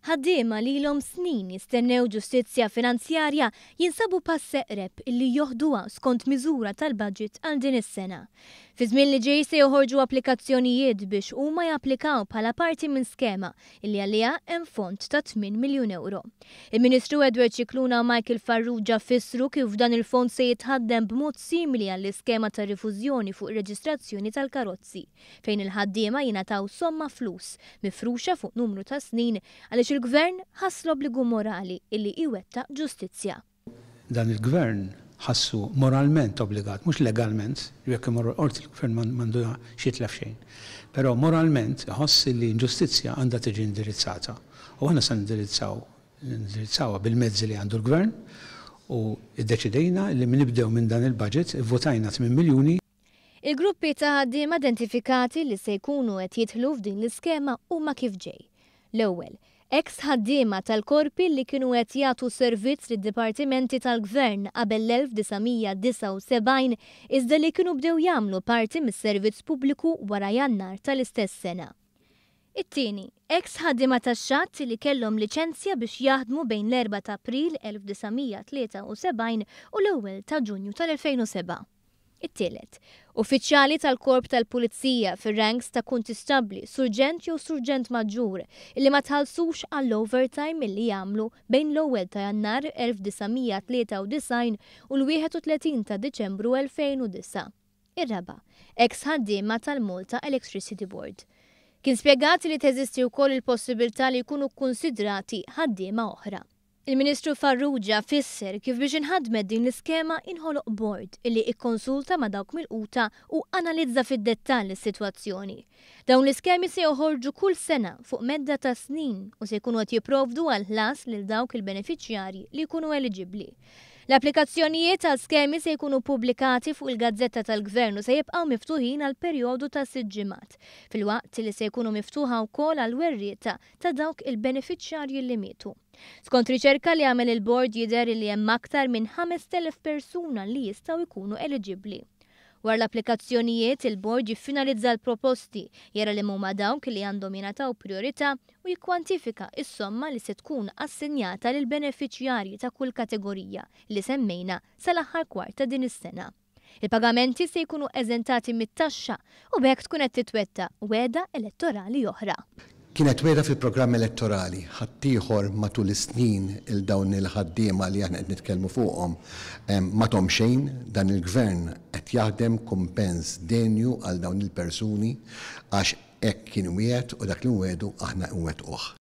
Ħaddiema li ilhom snin jistennew ġustizzja finanzjarja jinsabu pass eqreb illi joħduha skont miżura tal-budget għal din is-sena. Fi żmien li ġej se joħorġu applikazzjonijiet biex huma japplikaw bħala parti minn skema illi għaliha hemm fond ta' 8 miljun ewro. Il-Ministru Edward Scicluna u Michael Farrugia fissru kif dan il-fond se jitħaddem b'mod simili għall-iskema ta' rifużjoni fuq ir-reġistrazzjoni tal-karozzi. fejn il-ħaddiema jingħataw somma flus mifruxa fuq numru ta' snin għaliex il-Gvern ħass l-obbligu morali illi iwettaq ġustizzja. Dan il-Gvern ħassu moralment obbligat, mhux legalment, jekk imorru l-Qorti l-Gvern m'għandu x'jitlef xejn, però moralment iħoss illi inġustizzja għandha tiġi indirizzata u aħna se nindirizzaw nindirizzawha bil-mezzi li għandu l-Gvern u ddeċidejna li nibdew minn dan il-budget, ivvutajna 8 miljuni. Il-gruppi ta' ħaddiema identifikati li se jkunu qed jidħlu f'din l-iskema huma kif ġej. L-ewwel, eks ħaddiema tal-korpi li kienu qed jagħtu servizz lid-dipartimenti tal-Gvern qabel l-1979 iżda li kienu bdew jagħmlu parti mis-servizz pubbliku wara Jannar tal-istess sena. It-tieni, eks ħaddiema tax-xatt li kellhom liċenzja biex jaħdmu bejn l-erbgħa ta' April 1973 u l-ewwel ta' Ġunju tal-2007. It-tielet, uffiċjali tal-Korp tal-Pulizija fir-ranks ta' kuntistabbli, surġent jew surġent maġġur illi ma tħallsux għall-overtime illi jagħmlu bejn l-ewwel ta' Jannar 1993 u l-31 ta' Diċembru 2009. Ir-raba', eks ħaddiema tal-Malta Electricity Board. Kien spjegat li teżisti wkoll il-possibilità li jkunu kkunsidrati ħaddiema oħra. Il-Ministru Farrugia fisser kif biex inħadmet din l-iskema inħoloq bord illi ikkonsulta ma' dawk milquta u analizza fid-dettall is-sitwazzjoni. Dawn l-iskemi se joħorġu kull sena fuq medda ta' snin u se jkunu qed jipprovdu għall-ħlas lil dawk il-benefiċjarji li jkunu eliġibbli. L-applikazzjonijiet għal skemi se jkunu ppubblikati fuq il-Gazzetta tal-Gvern u se jibqgħu miftuħin għal perjodu ta' sitt ġimgħat, filwaqt li se jkunu miftuħa wkoll għall-werrieta ta' dawk il-benefiċjarji li mietu. Skont riċerka li għamel il-Bord jidher li hemm aktar minn 5,000 persuna li jistgħu jkunu eliġibbli. Wara l-applikazzjonijiet, il-Bord jiffinalizza l-proposti, jara liema huma dawk li għandhom jingħataw prijorità u jikkwantifika s-somma li se tkun assenjata lill-benefiċjarji ta' kull kategorija li semmejna sal-aħħar kwart ta' din is-sena. Il-pagamenti se jkunu eżentati mit-taxxa u b'hekk tkun qed titwettaq wegħda elettorali oħra. Kienet wegħda fil-programm elettorali. Ħaddieħor matul is-snin 'il dawn il-ħaddiema li aħna qed nitkellmu fuqhom ma thom xejn. Dan il-Gvern qed jaħdem kumpens denju għal dawn il-persuni għax Hekk kien wiegħed u dak li nwiegħdu aħna nwettquh.